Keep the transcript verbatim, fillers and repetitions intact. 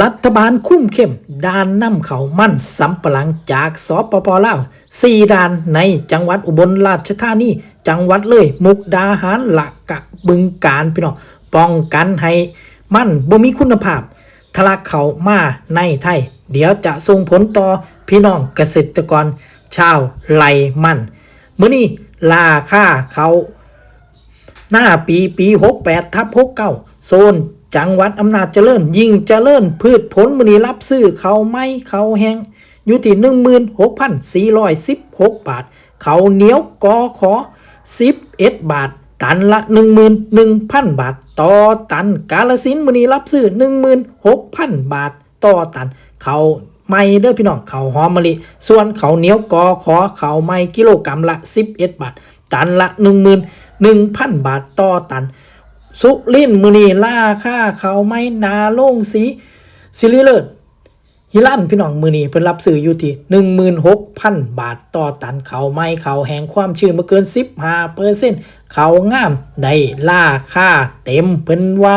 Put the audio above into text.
รัฐบาลคุมเข้มด่านนำเข้ามันสำปะหลังจาก สปป ลาว สี่ด่านในจังหวัดอุบลราชธานี จังหวัดเลย มุกดาหาร และกะบึงกาฬ พี่น้อง ป้องกันให้มันบ่มีคุณภาพทะลักเข้ามาในไทย เดี๋ยวจะส่งผลต่อพี่น้องเกษตรกรชาวไร่มัน มื้อนี้ราคาข้าว นาปี ปี หกแปดทับหกเก้า โซนจังหวัดอำนาจเจริญ ยิ่งเจริญ พืชผลมื้อนี้รับซื้อข้าวไหม้ข้าวแห้ง อยู่ที่ หนึ่งหมื่นหกพันสี่ร้อยสิบหกบาท ข้าวเหนียว กข สิบเอ็ดบาท ตันละ หนึ่งหมื่นหนึ่งพันบาทต่อตัน กาฬสินธุ์มื้อนี้รับซื้อ หนึ่งหมื่นหกพันบาทต่อตัน ข้าวไหม้เด้อพี่น้อง ข้าวหอมมะลิ ส่วนข้าวเหนียว กข ข้าวไหม้กิโลกรัมละ สิบเอ็ดบาท ตันละ หนึ่งหมื่นหนึ่งพันบาทต่อตัน สุรินทร์มื้อนี้ราคาข้าวไหม้หน้าโรงสีสิริเลิศ ฮิลันพี่น้อง มื้อนี้เพิ่นรับซื้ออยู่ที่ หนึ่งหมื่นหกพันบาทต่อตัน ข้าวไหม้ข้าวแห้งความชื้นบ่เกิน สิบห้าเปอร์เซ็นต์ ข้าวงามได้ราคาเต็ม เพิ่นว่า